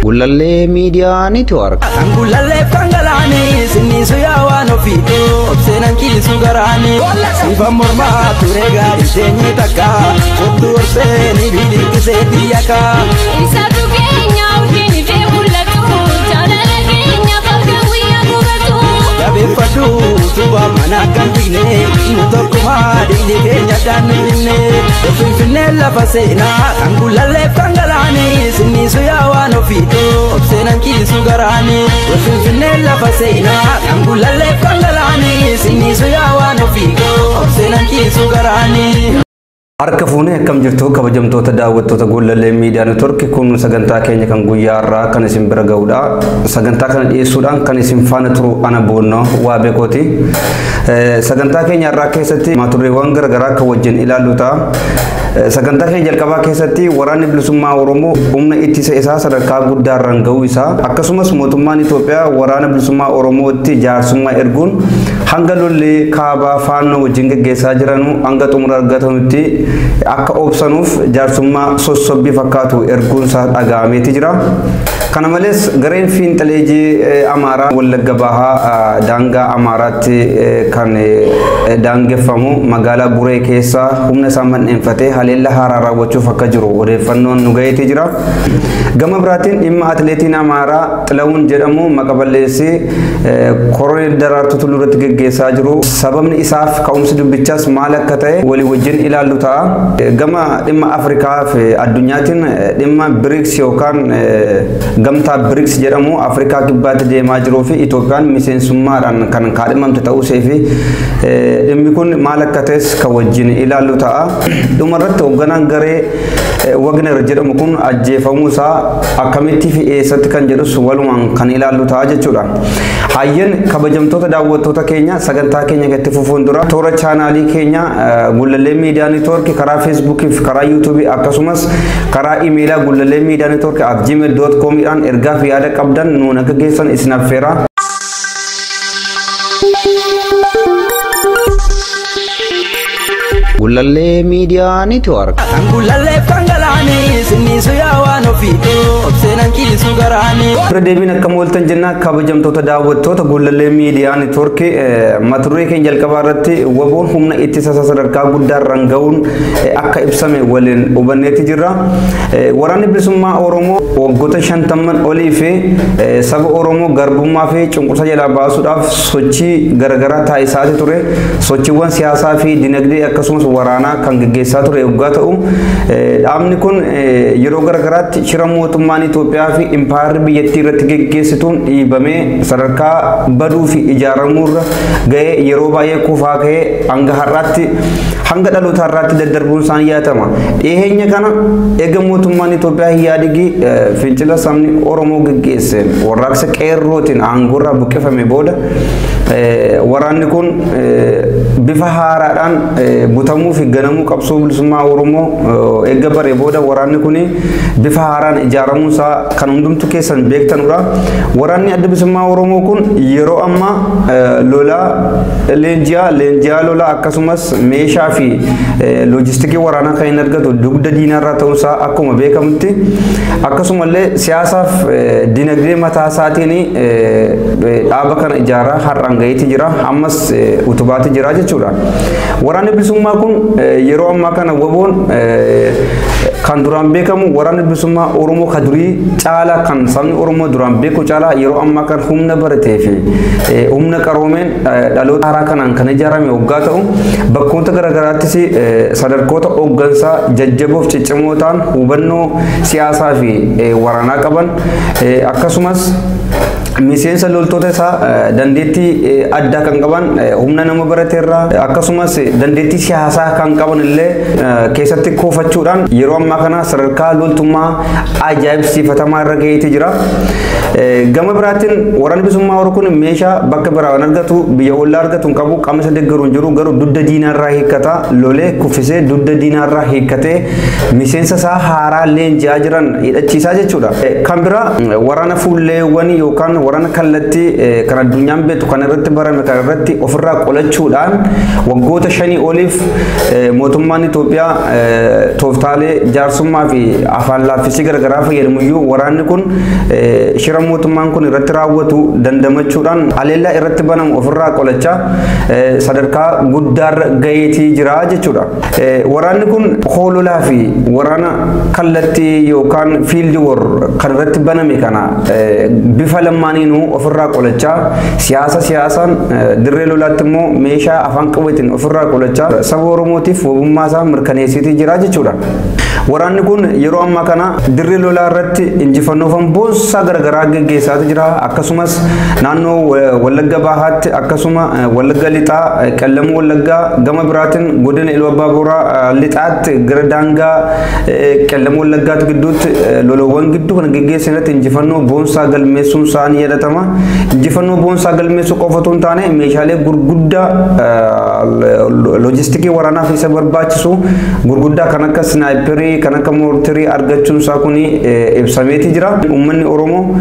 Gullallee Miidiyaa Neetwoork. Kan gullallee fangalaanii sinniisu yaa waan ofiitu obseenan ciisu garaanii siifan mormaa ture gaarii seenyii takka kottu obseenii biliqqisee diyyaka. Ibsaatu keenya urjiin ifee mul'atu jaalala keenya falka guyyaa gubatu. Jabeeffadhu utubaa mana kan jigne nu tokkumaa dhiigni keenya dhaan nu binne Finfinnee lafa seenaa kan gullallee fangalaanii sinniisu yaa waan ofiitu obseenan ciisu garaanii Finfinnee lafa seenaa kan gullallee fangalaanii sinniisu yaa waan ofiitu obseenan ciisu garaanii. Harka fuunee akkam jirtu kabajamtoota daawwattoota Gullallee Miidiyaa Neetwoork kun sagantaa keenya kan guyyaa har'aa kan isin bira ga'udha. Sagantaa kana dhiyeessuudhaan kan isin faana turu ana boonnoo waa beekooti. Sagantaa keenya har'aa keessatti maturreewwan garaagaraa kan wajjin ilaallu ta'a. Sagantaa keenya jalqabaa keessatti waraanni bilisummaa Oromoo humna ittisa isaa sadarkaa guddaarraan ga'uu isaa akkasumas mootummaan Itoophiyaa waraana bilisummaa Oromootti jaarsummaa erguun hanga lolli kaabaa faannoo wajjin gaggeessaa jiranu hanga xumura argatanutti akka obsanuuf jaarsummaa sossobbii fakkaatu erguun isaa dhaga'ameeti jira. Kana malees gareen fiinxaleejii Amaaraa Wallagga Bahaa daangaa Amaaraatti kan daangeffamu magaalaa Buree keessa humna isaa mandheenfatee haleella haaraa raawwachuuf akka jiru odeeffannoon nu gaheetii jira. Gama biraatiin dhimma atileetiin Amaaraa Xilawuun jedhamu maqa balleessii Koroneel Daraartuu Tulluu irratti gaggeessaa jiru. Sababni isaaf ka'umsi dubbichaas maal akka ta'e walii wajjin ilaallu ta'a. Gama dhimma Afrikaa fi addunyaatiin dhimma BRICS yookaan gamtaa BRICS jedhamu Afrikaa kibbaatti deemaa jiruu fi Itoophiyaan miseensummaadhaan kan kaadhimamte ta'uu ishee fi dhimmi kun maal akka ta'es kan wajjin ilaallu ta'a. Dhumarratti hoogganaan garee Wagner jedhamu kun ajjeefamuu isaa akkamitti fi eessatti kan jedhus walumaan kan ilaallu ta'a jechuudha. Hayyeen kabajamtoota daawwattoota keenya sagantaa keenya itti fufuun dura toora chaanaalii keenya Gullallee Miidiyaa Neetwoork karaa Feesbuukii fi karaa Yuutuubii akkasumas karaa imeelaa Gullallee Miidiyaa Neetwoork @gmail.com dhaan ergaa fi yaada qabdan nuun akka geessan isin affeera. Gullallee Miidiyaa Neetwoork. Kan gullallee fangalaanii sinniisu yaa waan ofiitu obseenan ciisu garaanii. Irra deebiin akkam ooltan jennaa kabajamtoota daawwattoota Gullallee Miidiyaa Neetwoork mata duree keenya jalqabaa irratti waboon humna ittisa sadarkaa guddaarraan ga'uun akka ibsame waliin hubanneeti jirra. Waraanni bilisummaa Oromoo waggoota 50 olii fi saba Oromoo garbummaa fi cunqursa jalaa baasuudhaaf sochii garaagaraa taasisaa ture. Sochiiwwan siyaasaa fi dinagdee akkasumas waraanaa kan gaggeessaa ture yoggaa ta'u dhaabni kun yeroo garaagaraatti shira mootummaan Itoophiyaa fi impaayerri biyyattii irratti gaggeessituun dhiibamee sadarkaa baduu fi ijaaramuurra ga'ee yeroo baay'ee kufaa ka'ee hanga har'aatti hanga dhaloota har'aatti daddarbuun isaan yaatama. Dhiyeenya kana eega mootummaan Itoophiyaa Ihaadigi fincila sabni Oromoo gaggeesse warraaqsa qeerrootiin aangoorraa buqqifame booda waraanni kun bifa haaraadhaan butamuu fi ganamuu qabsoo bilisummaa Oromoo eegga bare booda waraanni kun bifa haaraan ijaaramuu isaa kan hundumtu keessan beektanudha. Waraanni adda bilisummaa Oromoo kun yeroo ammaa lolaa leenji'aa lolaa akkasumas meeshaa fi loojistikii waraanaa kan hin argatu dugda diinaarraa ta'uusaa akkuma beekamutti akkasumallee siyaasaaf dinagdee mataa isaatiin dhaaba kana ijaaraa har'aan gaheeti jira ammas utubaati jira jechuudha. Waraanni bilisummaa kun yeroo ammaa kana waboon kan duraan beekamu waraanni bilisummaa Oromoo ka durii caalaa kan sabni Oromoo duraan beeku caalaa yeroo ammaa kan humna baratee fi humna qaroomeen dhaloota haaraa kanaan kan ijaarame hoggaa ta'u bakkoota garaagaraattis sadarkoota hooggansaa jajjaboof ciccimoo ta'an hubannoo siyaasaa fi waraanaa qaban akkasumas miseensa loltoota isaa dandeettii addaa kan qaban humna nama barateerraa akkasumas dandeettii siyaasaa kan qaban illee keessatti kuufachuudhaan yeroo ammaa kana sadarkaa loltummaa ajaa'ibsiifatamaa irra gaheeti jira. Gama biraatiin waraanni bilisummaa Oromoo kun meeshaa bakka biraa waan argatu biyya ollaa argatu hin qabu qaama isa deeggaru hin jiru garuu dugda diinaarraa hiikkata lolee kuffisee dugda diinaarraa hiikkatee miseensa isaa haaraa leenji'aa jiran hidhachiisaa jechuudha. Kan biraa waraana fuulleewwan yookaan waraana kallattii kan addunyaan beektu kan irratti barame kan irratti ofirraa qolachuudhaan waggoota 5 oliif mootummaan Itoophiyaa tooftaalee jaarsummaa fi afaan laaffisii garagaraa fayyadamuyyuu waraanni kun shira mootummaan kun irratti raawwatu dandamachuudhaan haleellaa irratti banamu ofirraa qolachaa sadarkaa guddaarra gaheetii jira jechuudha. Waraanni kun hoololaa fi waraana kallattii yookaan fiildi war kan irratti baname kana bifa lamaaniinuu ofirraa qolachaa siyaasa siyaasaan dirree lolaatti immoo meeshaa afaan qawweetiin ofirraa qolachaa saba Oromootiif wabummaa isaa mirkaneessiitii jira jechuudha. Waraanni kun yeroo ammaa kana dirree lolaa irratti injifannoowwan boonsaa garagaraa geggeessaa jira. Akkasumas naannoo Wallagga Bahaatti akkasuma Wallagga Lixaa, Qellamuu Wallaggaa gama biraatiin godina Iluu Abbaa Booraa Lixaatti gara daangaa Qellamuu Wallaggaatti gidduutti lolowwan gidduu kana geggeessan irratti injifannoo boonsaa galmeessuun isaa ni yaadatama. Injifannoo boonsaa galmeessuu qofa otoo hin taane meeshaalee gurguddaa loojistikii waraanaaf isa barbaachisu gurguddaa kan akka snaayiperii kan akka moortirii argachuun isaa kun ibsameeti jira. Uummanni Oromoo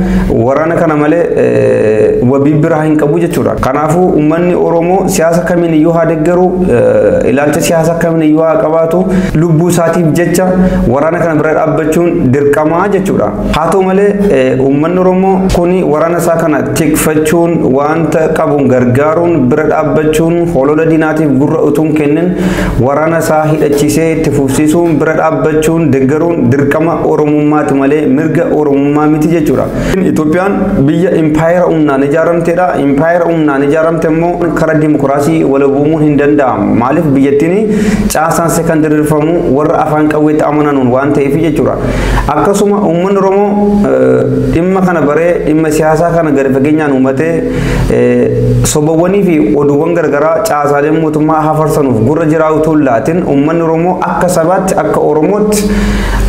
waraana kana malee wabii biraa hin qabu jechuudha. Kanaafuu uummanni Oromoo siyaasa kamiin iyyuu haa deeggaru, ilaalcha siyaasa kamiin iyyuu haa qabaatu, lubbuu isaatiif jecha waraana kana bira dhaabbachuun dirqamaa jechuudha. Haa ta'u malee uummanni Oromoo kun waraana isaa kana tikfachuun wanta qabuun gargaaruun bira dhaabbachuun holola diinaatiif gurra utuu hin kennin waraana isaa hidhachiisee itti fufsiisuun bira dhaabbachuun deeggaruun dirqama Oromummaati malee mirga Oromummaa miti jechuudha. Itoophiyaan biyya impaayera humnaan ijaaramtedha. Impaayera humnaan ijaaramte immoo karaa dimokiraasii walabumuun hin danda'amu. Maaliif biyyattiin caasaan kan diriirfamu warra afaan qawweetti amananuun waan ta'eef jechuudha. Akkasuma uummanni Oromoo dhimma kana baree dhimma siyaasaa kana gadi fageenyaan uummatee sobawwanii fi oduuwwan garagaraa caasaaleen mootummaa hafarsanuuf gurra jiraatu laatin uummanni Oromoo akka sabaatti akka Oromootti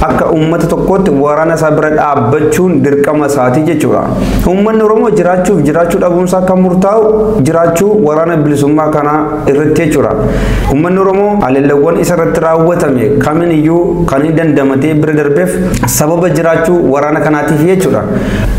akka uummata tokkootti waraana isaa bira dhaabbachuun dirqama isaati jechuudha. Uummanni Oromoo jiraachuuf jiraachuu dhabuunsaa kan murtaa'u jiraachuu waraana bilisummaa kanaa irratti jechuudha. Uummanni Oromoo haleellawwan isa irratti raawwatame kamiin iyyuu kan inni dandamatee bira darbeef sababa jiraachuu waraana kanaatiif jechuudha.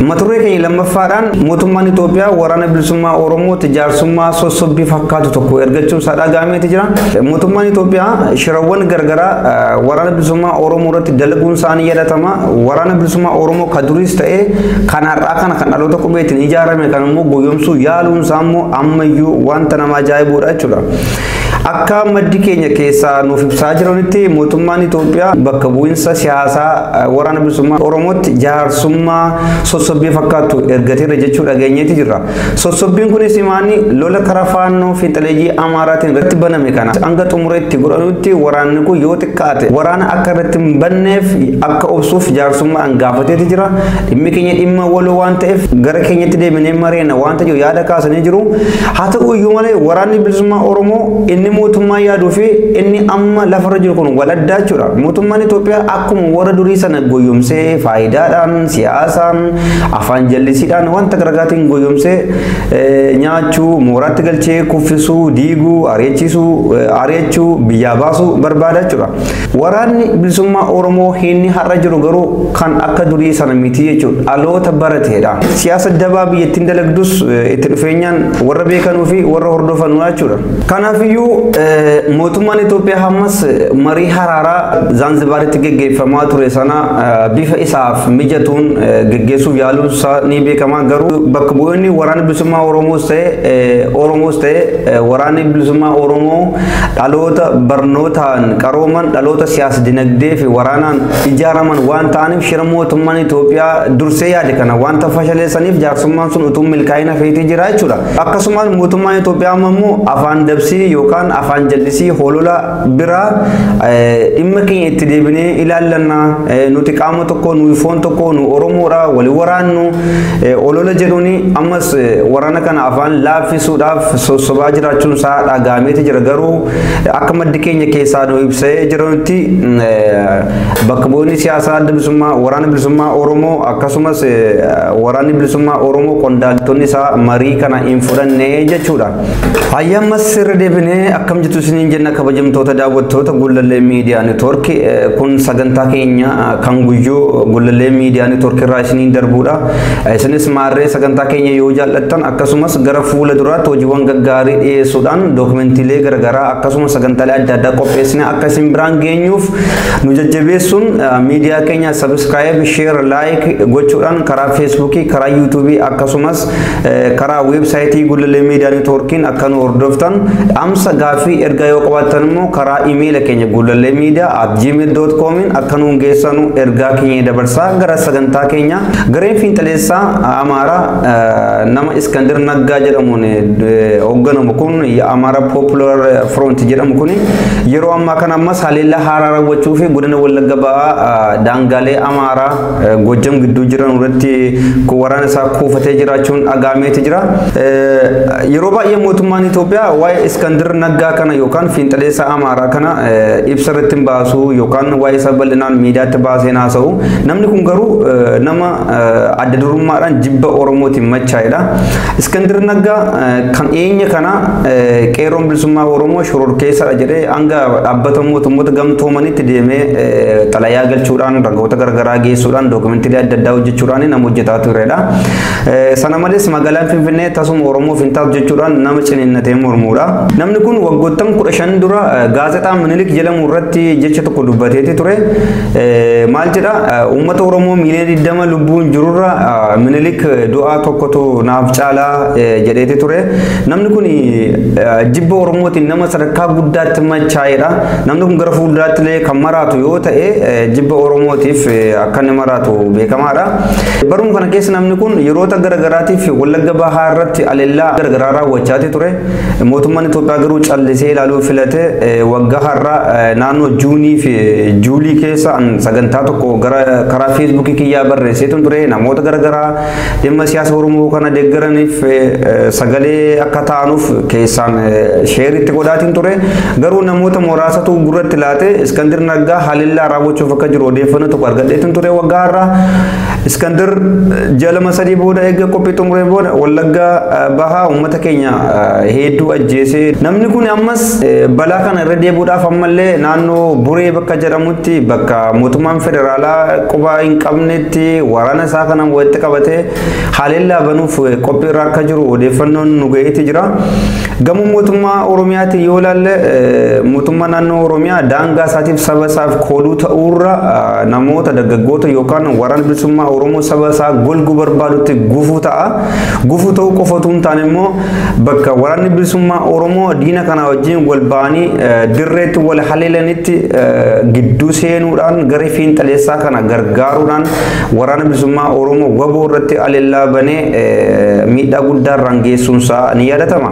Mata duree keenya lammaffaadhaan mootummaan Itoophiyaa waraana bilisummaa Oromootti jaarsummaa sossobbii fakkaatu tokko ergachuun isaa dhaga'ameeti jira. Mootummaan Itoophiyaa shirawwan garagaraa waraana bilisummaa Oromoo irratti dalaguun isaanii yaadatama. Waraana bilisummaa Oromoo kan duriis ta'ee kan har'aa kana kan dhaloota qubeetiin ijaarame kan immoo goyyomsuu yaaluun isaa immoo ammayyuu wanta nama ajaa'ibudha jechuudha. Akka maddi keenya keessaa nuuf ibsaa jiranitti mootummaan Itoophiyaa bakka bu'iinsa siyaasaa waraana bilisummaa Oromootti jaarsummaa sossobbii fakkaatu ergateera jechuu dhageenyeeti jirra. Sossobbiin kunis imaani lola karaa faannoo fiinxaleeyyii Amaaraatiin irratti baname kana hanga xumureetti godhanutti waraanni kun yoo xiqqaate waraana akka irratti hin banneef akka obsuuf jaarsummaan gaafateeti jira. Dhimmi keenya dhimma waloo waan ta'eef gara keenyatti deebinee mareena waan ta'eef yaada kaasanii jiru. Haa ta'u iyyuu malee waraanni bilisummaa Oromoo inni mootummaa yaaduu fi inni amma lafarra jiru kun wal addaa jechuudha. Mootummaan Itoophiyaa akkuma warra durii sana goyyomsee faayidaadhaan, siyaasaan, afaan jallisiidhaan wanta garaagaraatiin goyyomsee nyaachuu, mooraatti galchee kuffisuu, diiguu, ari'achuu, biyyaa baasuu barbaada jechuudha. Waraanni bilisummaa Oromoo inni har'a jiru garuu kan akka durii sana miti jechuudha. Dhaloota barateedha. Siyaasa dabaa biyyattiin dalagdus itti dhufeenyaan warra beekanuu fi warra hordofanuu jechuudha. Kanaafiyyuu mootummaan Itoophiyaa ammas marii haraaraa Zaanzibaaritti geggeeffamaa ture sana bifa isaaf mijatuun geggeessuuf yaaluun isaa ni beekama. Garuu bakka bu'oonni waraana bilisummaa Oromoos ta'e waraanni bilisummaa Oromoo dhaloota barnootaan qarooman dhaloota siyaasa dinagdee fi waraanaan ijaaraman waan ta'aniif shira mootummaan Itoophiyaa dursee yaade kana wanta fashaleessaniif jaarsummaan sun utuu milkaa'ina feetee jira jechuudha. Akkasumas mootummaan Itoophiyaa amma immoo afaan dabsii yookaan afaan jallisii holola biraa dhimma keenya itti deebinee ilaallanna nuti qaama tokko nu foon tokko nu Oromoodha walii waraannu holola jedhuuni ammas waraana kana afaan laaffisuudhaaf sossobaa jiraachuun isaa dhaga'ameeti jira. Garuu akka maddi keenya keessaa nu ibsee jiranitti bakka bu'oonni siyaasaa adda bilisummaa waraana bilisummaa Oromoo akkasumas waraanni bilisummaa Oromoo qondaaltonni isaa marii kana hin fudhanne jechuudha. Hayya ammas sirra deebinee Akkam jirtu isiniin jenna, kabajamtoota daawwattoota Gullallee Miidiyaa Neetwoork. Kun sagantaa keenya kan guyyuu Gullallee Miidiyaa Neetwoork irraa isiniin darbuudha. Isinis maarree sagantaa keenya yoo jaallattan, akkasumas gara fuula duraatti hojiiwwan gaggaarii dhiyeessuudhaan dookumentiilee garaagaraa akkasumas sagantaalee adda addaa qopheessine akka isin biraan geenyuuf nu jajjabeessuun miidiyaa keenya subscribe, share, like gochuudhaan karaa Feesbuukii, karaa Yuutuubii, akkasumas karaa weebsaayitii Gullallee Miidiyaa Neetwoorkiin akka nu hordoftan dhaamsa gaaffii ergaa yoo qabaattan immoo karaa imeela keenya gullalleemedia@gmail.com akka nuun geessanu ergaa keenya dabarsaa. Gara sagantaa keenya, gareen fiinxaleessaa Amaaraa nama Iskandir Naggaa jedhamuun hoogganamu kun, Amaaraa Popular Front jedhamu kun, yeroo ammaa kana ammas haleellaa haaraa raawwachuu fi godina Wallagga Ba'aa daangaalee Amaaraa Gojjam gidduu jiran irratti waraana isaa kuufatee jiraachuun dhagaameeti jira. Yeroo baay'ee mootummaan Itoophiyaa waa'ee Iskandir Naggaa kana yookaan fiinxaleessa Amaaraa kana ibsa irratti hin baasu yookaan waa'ee isaa bal'inaan miidiyaatti baasee haasa'u. Namni kun garuu nama adda durummaadhaan jibba Oromootiin machaa'edha. Iskandir Naggaa kan dhiyeenya kana qeerroon bilisummaa Oromoo shororkeessadha jedhee hanga dhaabbata mootummoota gamtoomanitti deemee xalayaa galchuudhaan, ragoota garaagaraa geessuudhaan, dookumentiilee adda addaa hojjechuudhaan nama hojjetaa turedha. Sana malees magaalaan Finfinnee tasuma Oromoof hin taatu jechuudhaan nama ciniinnatee mormuudha. Namni kun waggoottan 15 dura gaazexaa Minilik jedhamu irratti jecha tokko dubbateeti ture. Maal jedha? Uummata Oromoo miiliyoona 20 lubbuun jirurra Minilik du'aa tokkotu naaf caalaa jedheeti ture. Namni kun jibba Oromootiin nama sadarkaa guddaatti machaa'edha. Namni kun gara fuulduraatti illee kan maraatu yoo ta'e jibba Oromootiif akka inni maraatu beekamaadha. Baruma kana keessa namni kun yeroota garagaraatiif Wallagga Bahaa irratti aleellaa garagaraa raawwachaati ture. Mootummaan Itoophiyaa garuu callisee ilaaluu filate. Waggaa har'aa naannoo Juunii fi Juulii keessa sagantaa tokko gara karaa Feesbuukii kiyyaa barreesseetu ture. Namoota garagaraa dhimma siyaasa Oromoo kana deeggaraniif sagalee akka ta'anuuf keessaan sheeritti godhaatiin ture. Garuu namoota muraasatu gurratti laate. Iskandir Naggaa haleellaa raawwachuuf akka jiru odeeffannoo tokko argadheetu ture waggaa har'aa. Iskandir ji'a 2 3 booda eega qophii xumuree booda Wallaggaa Bahaa uummata keenya hedduu ajjeesee, namni kun ammas balaa kana irra deebi'uudhaaf ammallee naannoo Buree bakka jedhamutti, bakka mootummaan federaalaa quba hin qabnetti, waraana isaa kana walitti qabatee haleellaa banuuf qophii irra akka jiru odeeffannoon nu ga'eeti jira. Gama mootummaa Oromiyaatiin yoo ilaalle, mootummaa naannoo Oromiyaa daangaa isaatiif saba isaaf kooluu ta'uurra namoota dargaggoota yookaan waraana bilisummaa Oromoo saba isaa golguu barbaadutti gufuu ta'a. Gufuu ta'uu qofa otoo hin taane immoo bakka waraanni bilisummaa Oromoo diina kana wajjin wal ba'anii dirreetti wal haleelanitti gidduu seenuudhaan garee fiinxaleessaa kana gargaaruudhaan waraana bilisummaa Oromoo waboo irratti haleellaa banee miidhaa guddaa irraan geessuunsaa ni yaadatama.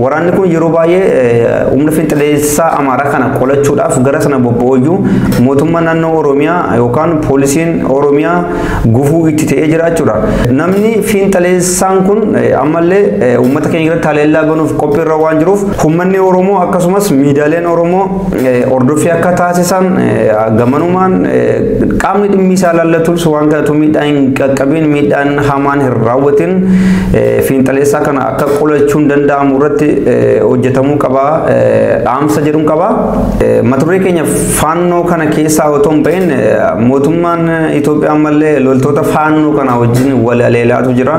Waraanni kun yeroo baay'ee humna fiinxaleessaa Amaaraa kana qolachuudhaaf gara sana bobba'uyyuu mootummaa naannoo Oromiyaa yookaan poolisiin Oromiyaa gufuu itti ta'ee jira jechuudha. Namni fiinxaleessaan kun ammallee uummata keenya irratti haleellaa banuuf qophii irra waan jiruuf, uummanni Oromoo akkasumas miidiyaaleen Oromoo hordoffii akka taasisan, gamanumaan qaamni dhimmi isaa laallatus waan kanatu miidhaan hin qaqqabin, miidhaan hamaan hin raawwatin, fiinxaleessaa kana akka qolachuun danda'amu irratti hojjetamuu qaba dhaamsa jedhuun qaba. Mata duree keenya faannoo kana keessaa otoo hin bahin, mootummaan Itoophiyaa ammallee loltoota faannoo kana wajjin wal aleelaatu jira.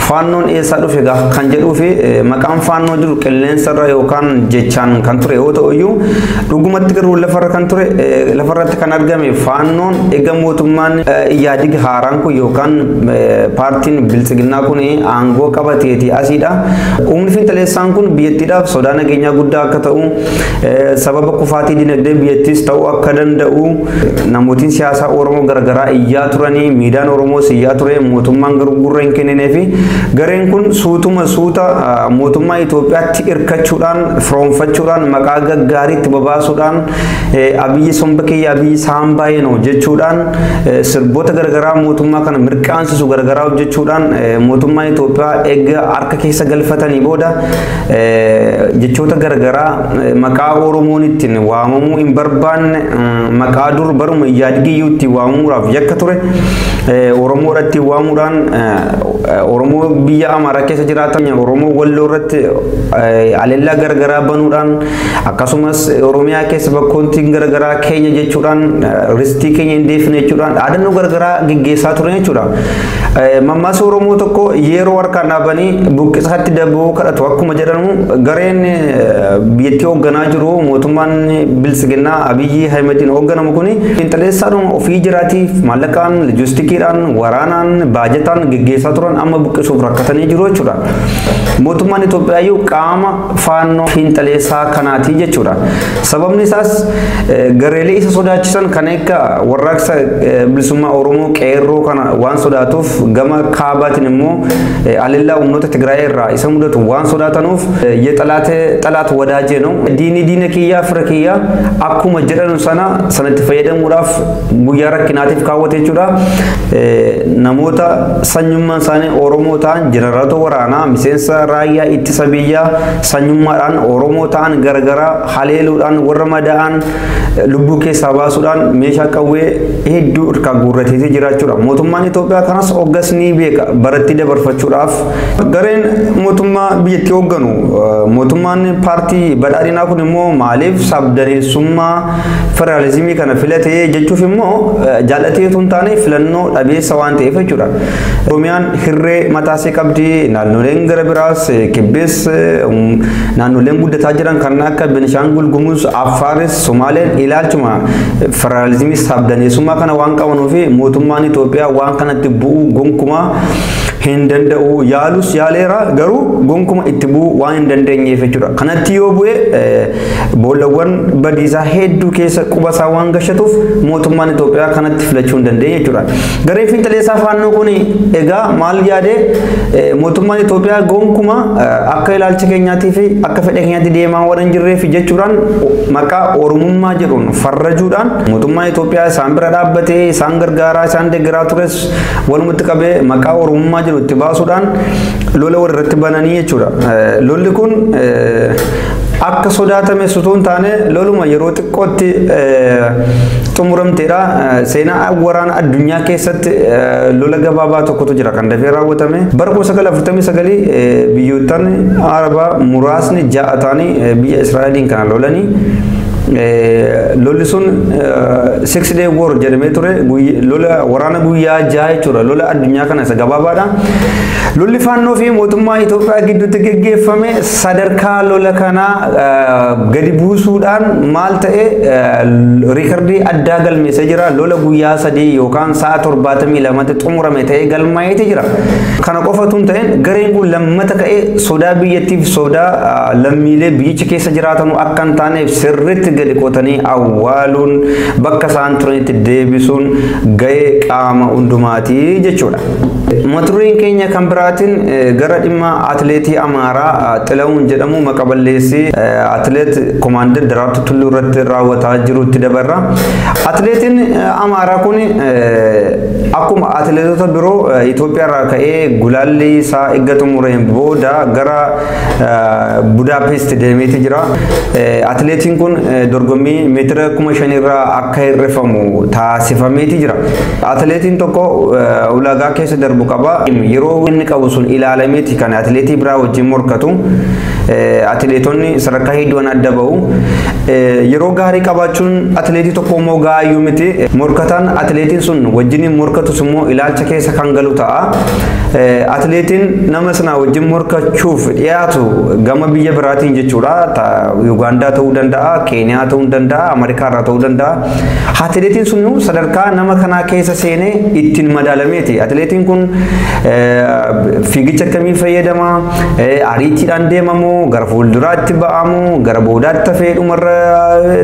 Faannoon eessaa dhufe kan jedhuu fi maqaan faannoo jiru qilleensarra yookaan jechaan kan ture yoo ta'u iyyuu, dhugumatti garuu lafarra kan ture, lafarratti kan argame faannoon eega mootummaan Iyaadig haaraan kun yookaan paartiin biltsiginnaa kun aangoo qabateeti asiidha. Humni fiinxaleessaan kun biyyattiidhaaf sodaa nageenyaa guddaa akka ta'u, sababa kufaatii dinagdee biyyattiis ta'uu akka danda'u namootiin siyaasaa Oromoo garagaraa iyyaa turanii, miidiyaan Oromoos iyyaa ture. Mootummaan garuu gurra hin kenninee fi gareen kun suutuma suuta mootummaa Itoophiyaatti hirkachuudhaan, firoonfachuudhaan, maqaa gaggaariitti babaasuudhaan, Abiyyi somba kiyya, Abiyyi saambaayee no jechuudhaan, sirboota garagaraa mootummaa kana mirqaansisu garagaraa hojjechuudhaan mootummaa Itoophiyaa eega harka keessa galfatanii booda jechoota garagaraa maqaa Oromoon ittiin waamamuu hin barbaanne, maqaa dur baruma Yaadigiyyuu ittiin waamamuudhaaf yakka ture Oromoodha ittiin waamuudhaan Oromoo biyya Amaaraa keessa jiraatan Oromoo Walloo irratti aleellaa garagaraa banuudhaan akkasumas Oromiyaa keessa bakkootni garagaraa keenya jechuudhaan ristii keenya hin deefne jechuudhaan dhaadannoo garagaraa geggeessaa turan jechuudha. Mammaasa Oromoo tokko yeroo harkaan dhaabanii buqqisaatti daboo kadhatu akkuma jedhamu gareen biyyattii hoogganaa jiru mootummaan bilisiginnaa Abiyyi Ahimadiin hoogganamu kuni fiinxaleessaadhuma ofii jiraatiif maallaqaan, loojistikiidhaan, waraanaan, baajataan geggeessaa turan amma buqqisuuf rakkatanii jiru jechuudha. Mootummaan Itoophiyaayyuu qaama faannoo fiinxaleessaa kanaati jechuudha. Sababni isaas gareelee isa sodaachisan kan akka warraaqsa bilisummaa Oromoo qeerroo kana waan sodaatuuf gama kaabaatiin immoo aleellaa humnoota Tigraay irraa isa mudatu waan sodaatanuuf የጠላት ወዳጄ ነው ዲኒ ዲነ ኪያ ፍረ ኪያ akkuma jedhanu sana sanatti fayyadamuudhaaf guyyaa rakkinaatiif kaawwate jechuudha. Namoota sanyummaan isaanii Oromoo ta'an jeneraalota waraanaa miseensa raayyaa ittisa biyyaa sanyummaadhaan Oromoo ta'an garagaraa haleeluudhaan warra madaa'an lubbuu keessaa baasuudhaan meeshaa qawwee hedduu irkaa guurrateetii jira jechuudha. Mootummaan Itoophiyaa kanas hoggas ni beeka baratti dabarfachuudhaaf gareen mootummaa biyyattii hoogganu mootummaan paartii badhaadhinaa kun immoo maaliif sabdaneessummaa federaalizimii kana filatee jechuuf immoo jaallatee otoo hin taane filannoo dhabeessa waan ta'eef jechuudha. Oromiyaan hirree mataasee qabdi naannoleen gara biraas kibbees naannoleen guddataa jiran kan akka Benishaangul Gumuz, Affaaris, Somaaleen ilaalchuma federaalizimii sabdaneessummaa kana waan qabanuuf mootummaan Itoophiyaa waan kanatti bu'uu gonkumaa hin danda'u yaalus yaaleera garuu gonkuma itti bu'uu waan hin dandeenyeef jechuudha. Kanatti yoo bu'e boollawwan badiisaa hedduu keessa quba isaa waan gashatuuf mootummaan Itoophiyaa kanatti filachuu hin dandeenye jechuudha. Gareen fiinxaleessaa faannoo kun egaa maal yaade mootummaan Itoophiyaa gonkuma akka ilaalcha keenyaatii fi akka fedha keenyaatti deemaa waan hin jirreef jechuudhaan maqaa Oromummaa jedhuun farrajuudhaan mootummaan Itoophiyaa isaan bira dhaabbatee isaan gargaaraa isaan deeggaraa tures walumatti qabee maqaa Oromummaa jedhu itti baasuudhaan lola walirratti bananii jechuudha. Lolli kun akka sodaatame osoo hin taane loluma yeroo xiqqootti xumuramteedha. Seenaa waraana addunyaa keessatti lola gabaabaa tokkotu jira kan dafee raawwatame. Bara 1949 biyyoottan Arabaa muraasni ja'a ta'anii biyya Israa'eliin kana lolanii lolli sun 6 day war jedhamee ture lola waraana guyyaa ja'a jechuudha. Lola addunyaa kana isa gabaabaadha. Lolli faannoo fi mootummaa Itoophiyaa gidduutti geggeeffame sadarkaa lola kanaa gadi buusuudhaan maal ta'e riikardii addaa galmeessee jira. Lola guyyaa 3 yookaan sa'a 72tti xumurame ta'ee galmaa'eeti jira. Kana qofa otoo hin ta'in gareen kun lammata ka'ee sodaa biyyattiif sodaa lammiilee biyyicha keessa jiraatanu akka hin taaneef sirriitti gadi qotanii awwaaluun bakka isaan turanitti deebisuun ga'ee qaama hundumaati jechuudha. Mata dureen keenya kan biraatiin gara dhimma atileetii Amaaraa Xila'uun jedhamu maqa balleessii atileet Komaander Daraartuu Tulluu irratti raawwataa jirutti dabarra. Atileetiin Amaaraa kun akkuma atileetota biroo Itoophiyaa irraa ka'ee gulaalli isaa eegga xumureen booda gara Budaapest deemeeti jira. Atileetiin kun dorgommii meetira 5,000 irraa akka hir'ifamu taasifameeti jira. Atileetiin tokko ulaagaa keessa darbu qaba. Yeroo inni qabu sun ilaalameeti kan atileetii biraa wajjin morkatu. Atileetonni sadarkaa hedduun adda ba'u. Yeroo gaarii qabaachuun atileetii tokko immoo gaayyuu miti. Morkataan atileetiin sun wajjin morkatus immoo ilaalcha keessa kan galu ta'a. Atileetiin nama sana wajjin morkachuuf dhiyaatu gama biyya biraatiin jechuudha. Yugaandaa ta'uu danda'a, Keeniyaa ta'uu danda'a, Ameerikaa irraa ta'uu danda'a. Atileetiin sun sadarkaa nama kanaa keessa seenee ittiin madaalameeti. Atileetiin kun fiigicha akkamii fayyadama? Ariitiidhaan deemamoo? Gara fuulduraatti ba'amoo? Gara boodaatti hafee dhumarra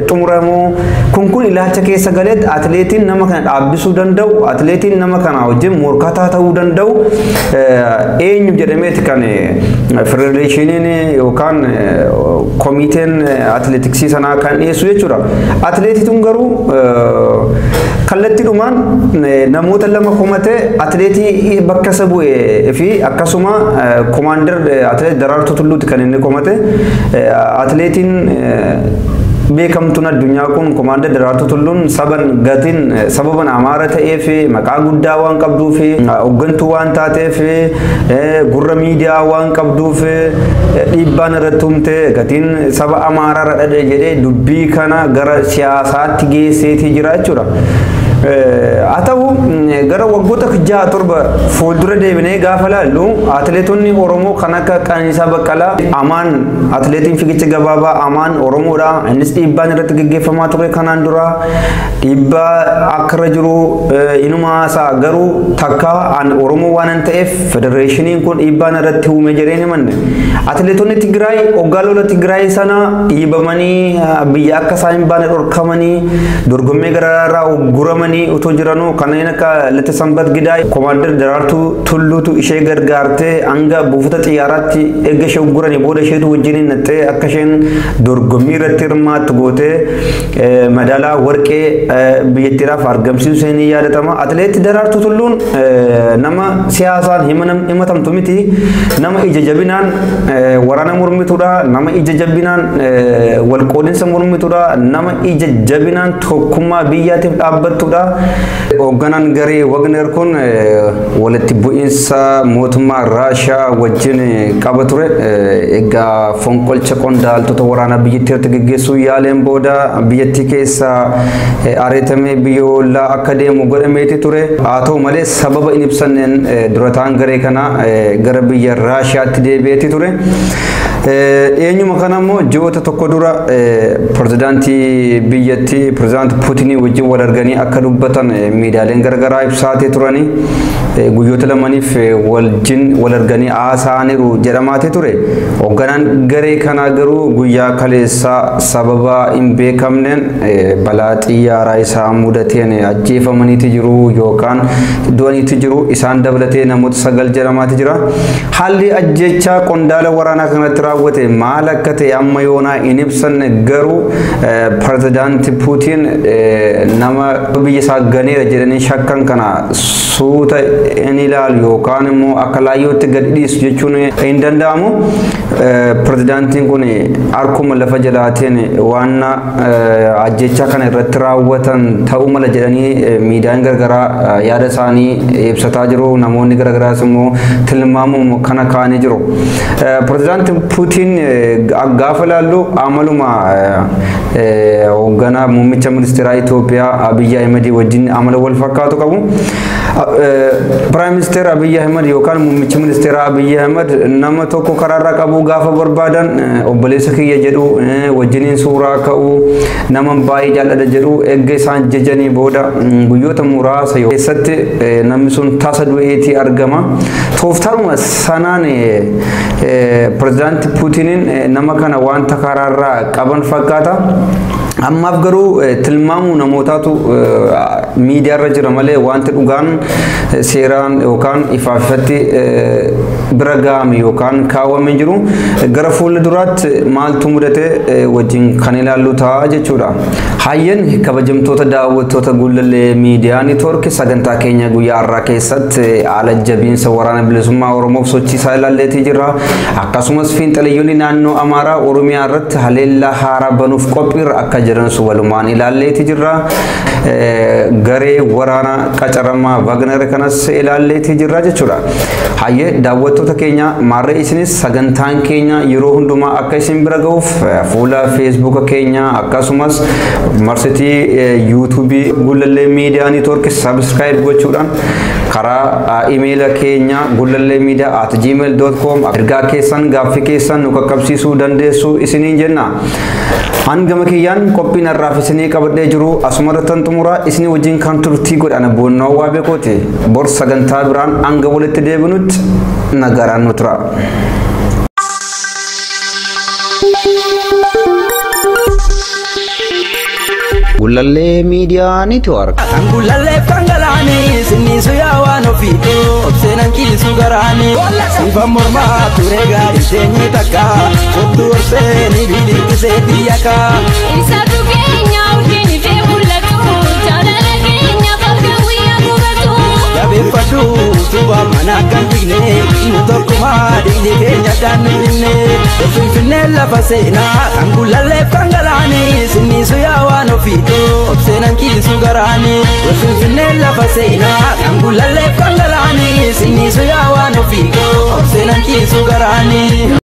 xumuramoo? Kun ilaalcha keessa galeet atileetiin nama kana dhaabbisuu danda'u, atileetiin nama kana wajjin morkataa ta'uu danda'u eenyu jedhameeti kan federeeshiniin yookaan komiteen atileetiksii sanaa kan dhiyeessu jechuudha. Atileetiin garuu kallattiidhumaan namoota lama komatee atileetii bakka isa bu'ee fi akkasuma komaander atileet Daraartuu Tulluuti kan inni komate. Atileetiin Beekamtuun addunyaa kun Komaander Daraartuu Tulluun saban gatiin sababan Amaara ta'eef, maqaa guddaa waan qabduuf, hooggantuu waan taateef, gurra miidiyaa waan qabduuf dhiibbaan irratti humte, gatiin saba Amaaraa irra dhadhe jedhee dubbii kana gara siyaasaatti geesseetii jira jechuudha. Haa ta'u, gara waggoota 6, 7 fuuldura deebinee gaafa laallu, atileetonni Oromoo kan akka Qananiisaa Baqqalaa, Amaan, atileetiin fiigicha gabaabaa Amaan Oromoodha. Innis dhiibbaan irratti gaggeeffamaa ture. Kanaan dura dhiibbaa akka irra jiru inuma haasa'a, garuu takka an Oromoo waan hin ta'eef federeeshiniin kun dhiibbaan irratti uume jedhee hin himanne. Atileetonni Tigraay hoggaa lola Tigraay sana dhiibamanii biyya akka isaan hin baane dhorkamanii, dorgommii garaagaraa ugguramanii utuu jiranuu, kanneen akka Letesanbat Gidaay Komaander Daraartuu Tulluutu ishee gargaartee hanga buufata xiyyaaraatti erga ishee ugguranii booda isheetu wajjin naqxee akka isheen dorgommii irratti hirmaattu gootee madaalaa warqee biyyattiidhaaf argamsiisuu ishee ni yaadatama. Atileet Daraartuu Tulluun nama siyaasaan himatamtu miti. Nama ija jabinaan waraana mormitudha. Nama ija jabinaan walqoodinsa mormitudha. Nama ija jabinaan tokkummaa biyyaatiif dhaabbattudha. Hoogganaan garee Wagner kun walitti bu'iinsa mootummaa Raashiyaa wajjin qaba ture. Egaa fonqolcha qondaaltota waraanaa biyyattii irratti gaggeessuu yaaleen booda biyyattii keessa ariitamee biyya ollaa akka deemu godhameeti ture. Haa ta'u malee, sababa hin ibsanneen durataan garee kana gara biyya Raashiyaatti deebi'eeti ture. Dhiyeenyuma kana immoo ji'oota tokko dura pirezidaantii biyyattii, pirezidaantii Puutinii wajjin wal arganii akka dubbatan miidiyaaleen garaagaraa ibsaatee turanii, guyyoota lamaniif wajjin wal arganii haasa'aniiru jedhamaatee ture. Hoogganaan garee kanaa garuu guyyaa kaleessaa sababa hin beekamneen balaa xiyyaaraa isaa mudateen ajjeefamaniiti jiru yookaan du'aniiti jiru. Isaan dabalatee namoota sagal jedhamaati jira. Haalli ajjechaa qondaala waraanaa kanatti raawwate maal akka ta'e amma yoonaa hin ibsanne, garuu pirezidaanti Puutiin nama biyya isaa ganeera jedhanii shakkan kana suuta in ilaalu yookaan immoo akka laayyootti gadi dhiisu jechuun hin danda'amu. Pirezidaantiin kun harkuma lafa jalaatiin waan ajjechaa kana irratti raawwatan ta'uu mala jedhanii miidiyaan garagaraa yaada isaanii ibsataa jiru. Namoonni garagaraas immoo tilmaamuma kana kaa'anii jiru. Pirezidaanti Puutiin gaafa ilaallu amaluma hoogganaa muummicha ministeeraa Itoophiyaa Abiyyi Ahimad wajjin amala wal fakkaatu qabu. Prime Minister Abiyyi Ahimad yookaan muummichi ministeeraa Abiyyi Ahimad nama tokko karaarra qabuu gaafa barbaadan obboleessa kiyya jedhu, wajjiniin suuraa ka'uu, nama baay'ee jaalladha jedhu. Erga isaan jajanii booda guyyoota muraasa keessatti namni sun tasa du'eetii argama. Tooftaanuma sanaan pirezidaanti Puutiniin nama kana wanta karaarraa qaban fakkaata. Ammaaf garuu tilmaamuu namootaatu miidiyaarra jira malee wanti dhugaan seeraan yookaan ifaaf ifatti bira ga'ame yookaan kaawwamee jiru. Gara fuula duraatti maaltu mudate wajjin kan ilaallu ta'a jechuudha. Hayyeen, kabajamtoota daawwattoota Gullallee Miidiyaa Niitoorki, sagantaa keenya guyyaa har'aa keessatti haala jabiinsa Waraana Bilisummaa Oromoof sochiisaa ilaalleetii jirra. Akkasumas fiinxaleeyyoonni naannoo Amaaraa Oromiyaa irratti haleellaa haaraa banuuf qophiirra akka jiran walumaan ilaalleetii jirra. Garee waraana qacaramaa Wagner kanas ilaalleetii jirra jechuudha. Hayyee, daawwattoota keenya, maarree isinis sagantaan keenya yeroo hundumaa akka isin bira ga'uuf fuula Feesbuuka keenya akkasumas marsitii Yuutuubii Gullallee Miidiyaa Niitoorki subscribe gochuudhaan, karaa imeela keenya gullalleemiidiyaa@gmail.com ergaa keessan, gaaffii keessan nu qaqqabsiisuu dandeessu isiniin jenna. Hangama kiyyaan qophiin har'aaf isinii qabadhee jiru asuma irrattan xumura. Isinii wajjin kan turtii godhan boonnoo waa beekooti. Bor sagantaa biraan hanga walitti deebinutti nagaraan nu tura. Gullallee Miidiyaa Niitwoork. Kan gullalleef kan galaanii sinniisu yaa waan ofiitu obseenan ciisu garaanii siifan mormaa ture gaarii teenyee takka kottu obseenii biliqqisee biyyaka. Ibsaatu keenya urjiin ifee mul'atu, jaalala keenya farda guyyaa gubatu. Jabeeffadhu. Utubaa mana kan digne nu tokkumaa dhiigni keenya dhaan nu Finfinnee lafa seenaa kan gullalleef kan galaanii sinniisu yaa waan ofiitu obseenan kiisu garaanii. Finfinnee lafa seenaa kan gullalleef kan galaanii sinniisu yaa waan ofiitu obseenan kiisu garaanii.